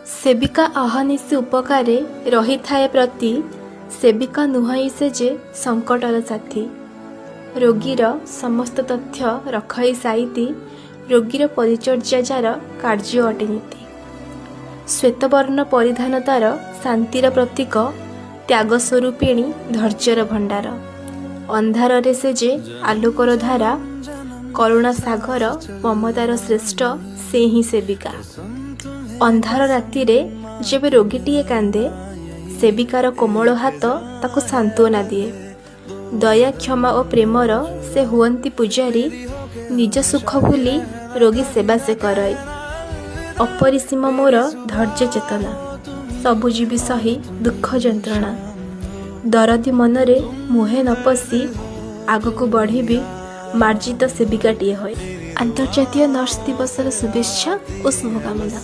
ସେବିକା ଅହର୍ନିଶି ଉପକାରେ ରହିଥାଏ ପ୍ରତି, ସେବିକା ନୁହଇ ସେ ଯେ ସଙ୍କଟର ସାଥୀ। ରୋଗୀର ସମସ୍ତ ତଥ୍ୟ ରଖଇ ସାଇତି, ରୋଗୀର ପରିଚର୍ଯା ଯାର କାର୍ଯ୍ୟ ଅଟେ ନୀତି। ଶ୍ୱେତବର୍ଣ୍ଣ ପରିଧାନ ତାର ଶାନ୍ତିର ପ୍ରତୀକ, ତ୍ୟାଗ ସ୍ୱରୂପିଣୀ ଧୈର୍ଯ୍ୟର ଭଣ୍ଡାର। ଅନ୍ଧାରରେ ସେ ଯେ ଆଲୋକର ଧାରା, କରୁଣା ସାଗର ମମତାର ଶ୍ରେଷ୍ଠ ସେ ହିଁ ସେବିକା। ଅନ୍ଧାର ରାତିରେ ଯେବେ ରୋଗୀଟିଏ କାନ୍ଦେ, ସେବିକାର କୋମଳ ହାତ ତାକୁ ସାନ୍ତ୍ୱନା ଦିଏ। ଦୟା, କ୍ଷମା ଓ ପ୍ରେମର ସେ ହୁଅନ୍ତି ପୂଜାରୀ, ନିଜ ସୁଖ ଭୁଲି ରୋଗୀ ସେବା ସେ କରଇ। ଅପରିସୀମ ମୋର ଧୈର୍ଯ୍ୟ ଚେତନା, ସବୁ ଯିବି ସହି ଦୁଃଖ ଯନ୍ତ୍ରଣା। ଦରଦୀ ମନରେ ମୁହେଁ ନ ପଶି ଆଗକୁ ବଢ଼ିବି ମାର୍ଜିତ ସେବିକାଟିଏ ହୋଇ। ଆନ୍ତର୍ଜାତୀୟ ନର୍ସ ଦିବସର ଶୁଭେଚ୍ଛା ଓ ଶୁଭକାମନା।